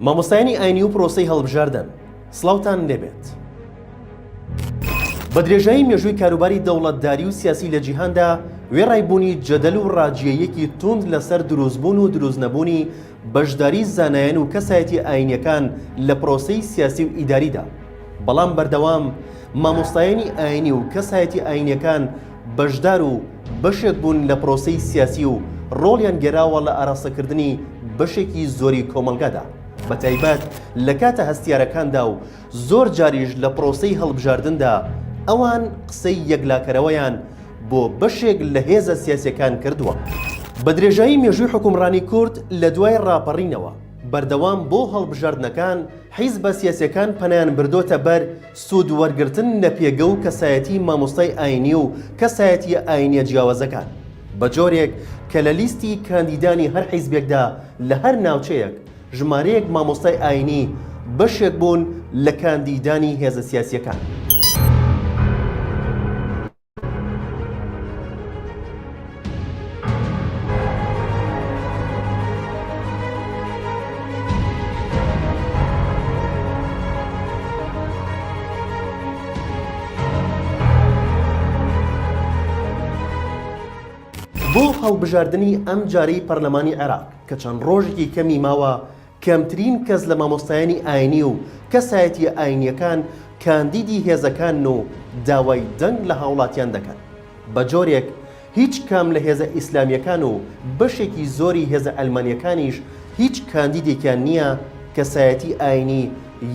مامۆستایانی ئاینی و پرۆسەی هەڵبژاردن سڵاوتان لێبێت. بە درێژایی مێژووی کاروباری دەوڵەتداری و سیاسی لە جیهاندا، وێڕای بوونی جەدەل و ڕاجیەیەکی توند لەسەر دروستبوون و دروستنەبوونی بەشداری زانایان و کەسایەتیە ئاینیەکان لە پرۆسەی سیاسی و ئیداریدا، بەڵام بەردەوام مامۆستایانی ئاینی و کەسایەتیە ئاینیەکان بەشدار و بەشێک بوون لە پرۆسەی سیاسی و ڕۆڵیان گێراوە لە ئاراستەکردنی بەشێکی زۆری کۆمەڵگادا بەتایبەت لە کاتە هەستیارەکاندا و زۆر جاریش لە پرۆسەی هەڵبژاردندا ئەوان قسەی یەکلاکەرەوەیان بۆ بەشێک لە هێزە سیاسیەکان کردووە. بە درێژایی مێژووی حوکمڕانی کورد لە دوای ڕاپەڕینەوە بەردەوام بۆ هەڵبژاردنەکان حیزبە سیاسیەکان پەنایان بردۆتە بەر سوود وەرگرتن لە پێگە و کەسایەتی مامۆستای ئاینی و کەسایەتیە ئاینیە جیاوازەکان بە جۆرێک کە لە لیستی کاندیدانی هەر حیزبێکدا لە هەر ناوچەیەک ژمارەیەک مامۆستای ئاینی بەشێک بوون لە کاندیدانی هێزە سیاسیەکان. بۆ هەڵبژاردنی ئەمجارەی پەرلەمانی عێراق کە چەند ڕۆژێکی کەمی ماوە، کەمترین کەس لە مامۆستایانی ئاینی و کەسایەتییە ئاینییەکان کاندیدی هێزەکانن و داوای دەنگ لە هاوڵاتیان دەکەن. بە جۆرێک هیچ کام لە هێزە ئیسلامییەکان و بەشێکی زۆری هێزە عەلمانییەکانیش هیچ کاندیدێکیان نییە کەسایەتی ئاینی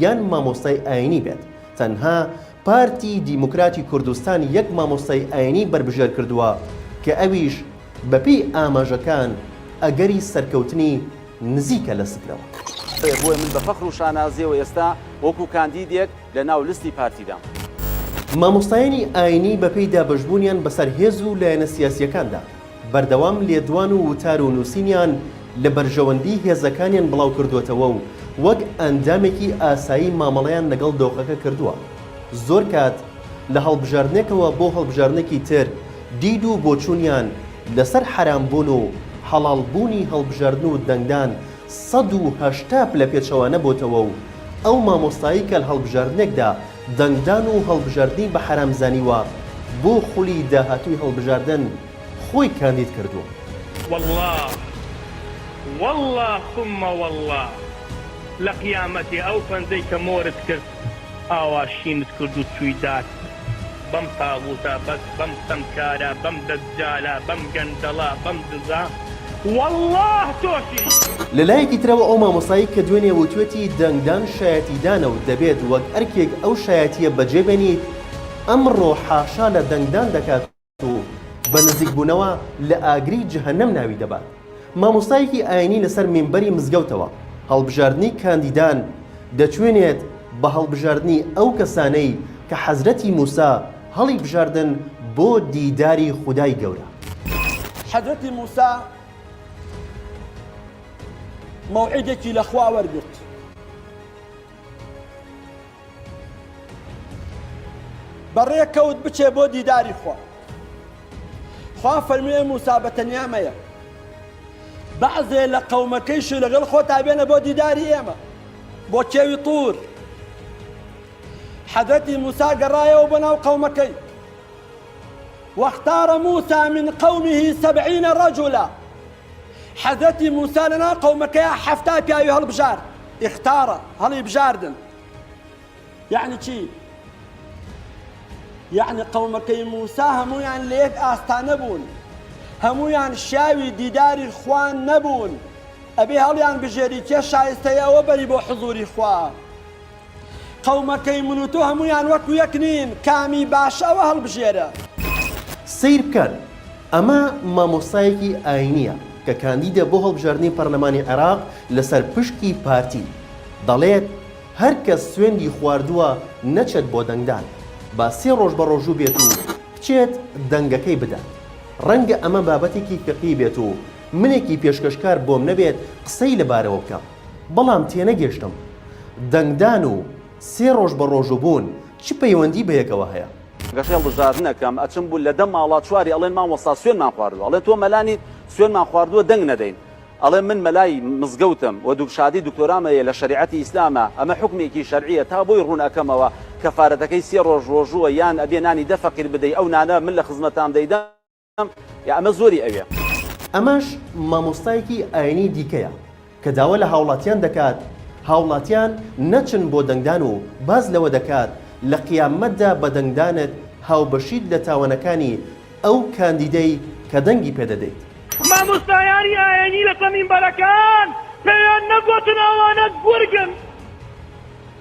یان مامۆستای ئاینی بێت، تەنها پارتی دیموکراتی کوردستان یەک مامۆستای ئاینی بەربژێر کردووە کە ئەویش بەپێی ئاماژەکان ئەگەری سەرکەوتنی نزیکە لە سفرەوە. بۆیە من بە فەخر و شانازیەوە ئێستا وەکو کاندیدێک لە ناو لستی پارتیدام. مامۆستایانی ئاینی بەپێی دابەشبوونیان بەسەر هێز و لایەنە سیاسییەکاندا، بەردەوام لێدوان و وتار و نووسینیان لە بەرژەوەندی هێزەکانیان بڵاوکردووەتەوە و وەک ئەندامێکی ئاسایی مامەڵەیان لەگەڵ دۆخەکە کردووە. زۆر کات لە هەڵبژاردنێکەوە بۆ هەڵبژاردنێکی تر دید و بۆچوونیان لەسەر حەرامبوون و حەڵاڵبوونی هەڵبژاردن و دەنگدان 180 پلە پێچەوانە بۆتەوە و ئەو مامۆستایەی کە لە هەڵبژاردنێکدا دەنگدان و هەڵبژاردنی بە حەرام زانیوە بۆ خولی داهاتووی هەڵبژاردن خۆی کاندید کردووە. وەڵڵا وەڵڵا ثم وەڵڵا لە قیامەتێ ئەو پەنجەی کە مۆرت کرد ئاوا شینت کرد و چووی دات بەم تاغوتە بەس بەم ستەمکارە بەم دەجالە بەم گەندەڵە بەم دزە وەڵڵاه تۆشی. لە لایەکی ترەوە ئەو مامۆستایەی کە دوێنێ وتوێتی دەنگدان شایەتیدانە و دەبێت وەک ئەرکێک ئەو شایەتییە بەجێ بێنیت، ئەمڕۆ حاشا لە دەنگدان دەکات و بە نزیکبوونەوە لە ئاگری جەهەنەم ناوی دەبات. مامۆستایەکی ئاینی لەسەر مینبەری مزگەوتەوە هەڵبژاردنی کاندیدان دەچوێنێت بە هەڵبژاردنی ئەو کەسانەی کە حەزرەتی موسا هەڵیبژاردن بۆ دیداری خودای گەورە. حەزرەتی موسا مەوعیدێکی لە خوا وەرگرت. بەڕێ کەوت بچێ بۆ دیداری خوا. خوا فەرمووی موسا بە تەنیا مەیە. بەعزێ لە قەومەکەیشی لەگەڵ خۆتا بێنە بۆ دیداری ئێمە بۆ کێوی طور. حەزرەتی موسا گەڕایەوە بۆ ناو قەومەکەی. واختار موسى من قومه سبعين رجلا حەزرەتی موسا لەناو قەومەکەیا حەفتا پیاوی هەڵبژارد اختارە هەڵی بژاردن یعنی چی یعنی قەومەکەی موسا هەمویان لە یەک ئاستا نەبوون هەمویان شیاوی دیداری خوا نەبوون ئەبێ هەڵیان بژێری کێ شایستەیە ئەوە بەری بۆ حزوری خوا قەومەکەی من و تۆ هەموویان وەکو یەک نین، کامی باشە ئەوە هەڵبژێرە. سەیر بکەن ئەمە مامۆستایەکی ئاینیە کە کاندیدە بۆ هەڵبژاردنی پەرلەمانی عێراق لەسەر پشکی پارتی، دەڵێت هەر کەس سوێندی خواردووە نەچێت بۆ دەنگدان با سێ ڕۆژ بەڕۆژوو بێت و بچێت دەنگەکەی بدات. ڕەنگە ئەمە بابەتێکی فیقهی بێت و منێکی پێشکەشکار بۆم نەبێت قسەی لەبارەوە بکەم، بەڵام تێنەگەشتم دەنگدان و سێ ڕۆژ بەڕۆژووبوون چ پەیوەندی بەیەکەوە هەیە؟ گەشەی هەڵبژاردنەکەم ئەچم بوو لە دە ماڵا چواری ئەڵێن مامۆستا سوێنمان خواردووە ئەڵێن تۆ مەلا نیت سوێنمان خواردووە دەنگ نەدەین. ئەڵێم من مەلای مزگەوتم و دوکشادی دکتۆرام هەیە لە شەریعەتی ئیسلامە ئەمە حوکمێکی شەرعیە تا بۆی ڕوون ئەکەمەوە کەفارەتەکەی سێ ڕۆژ ڕۆژووە یان ئەبێ نانی دە فەقیر بدەی ئەو نانە من لە خزمەتام دەیدەم یا ئەمە زۆری ئەوێ. ئەمەش مامۆستایەکی ئاینی دیکەیە کە داوا لە هاوڵاتیان دەکات هاوڵاتیان نەچن بۆ دەنگدان و باس لەوە دەکات لە قیامەتدا بە دەنگدانت هاوبەشیت لە تاوانەکانی ئەو کاندیدەی کە دەنگی پێدەدەیت. مامۆستایانی ئاینی لەسەر مینبەرەکان پێیان نەگۆتن ئەوانە گورگن،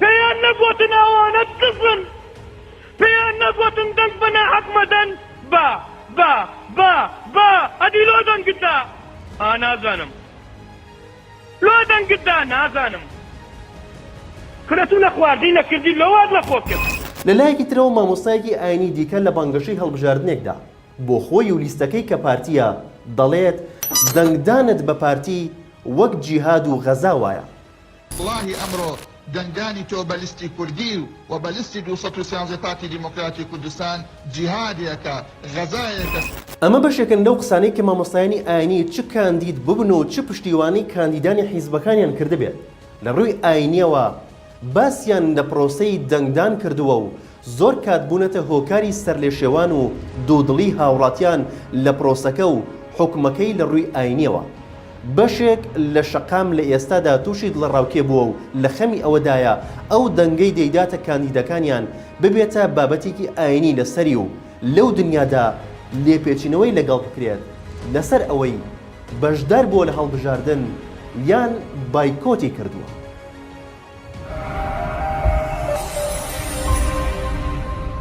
پێیان نەگۆتن ئەوانە دزن، پێیان نەگۆتن دەنگ بە ناحەق مەدەن، با با با با ئەدی لۆ دەنگت دا؟ ئا نازانم لۆ دەنگت دا نازانم. کورە تو نەخواردی نەکردی لۆ وات لەخۆ کرد. لە لایەکی ترەوە مامۆستایەکی ئاینی دیکە لە بانگەشەی هەڵبژاردنێکدا بۆ خۆی و لیستەکەی کە پارتییە دەڵێت، دەنگدانت بە پارتی وەک جیهاد و غەزا وایە. وەڵاهی ئەمڕۆ دەنگدانی تۆ بە لیستی کوردی و بە لیستی 213 پارتی دیموکراتی کوردستان جیهادێکە، غەزایەکە. ئەمە بەشێکن لەو قسانەی کە مامۆستایانی ئاینی چ کاندید ببن و چ پشتیوانی کاندیدانی حیزبەکانیان کردبێت لە ڕووی ئاینییەوە باسیان لە پرۆسەی دەنگدان کردووە و زۆر کات بوونەتە هۆکاری سەرلێشێوان و دوودڵی هاوڵاتیان لە پرۆسەکە و حوکمەکەی لە ڕووی ئاینییەوە. بەشێک لە شەقام لە ئێستادا تووشی دڵەڕاوکێ بووە و لە خەمی ئەوەدایە ئەو دەنگەی دەیداتە کاندیدەکانیان ببێتە بابەتێکی ئاینی لەسەری و لەو دنیادا لێپێچینەوەی لەگەڵ بکرێت لەسەر ئەوەی بەشدار بووە لە هەڵبژاردن یان بایکۆتی کردووە.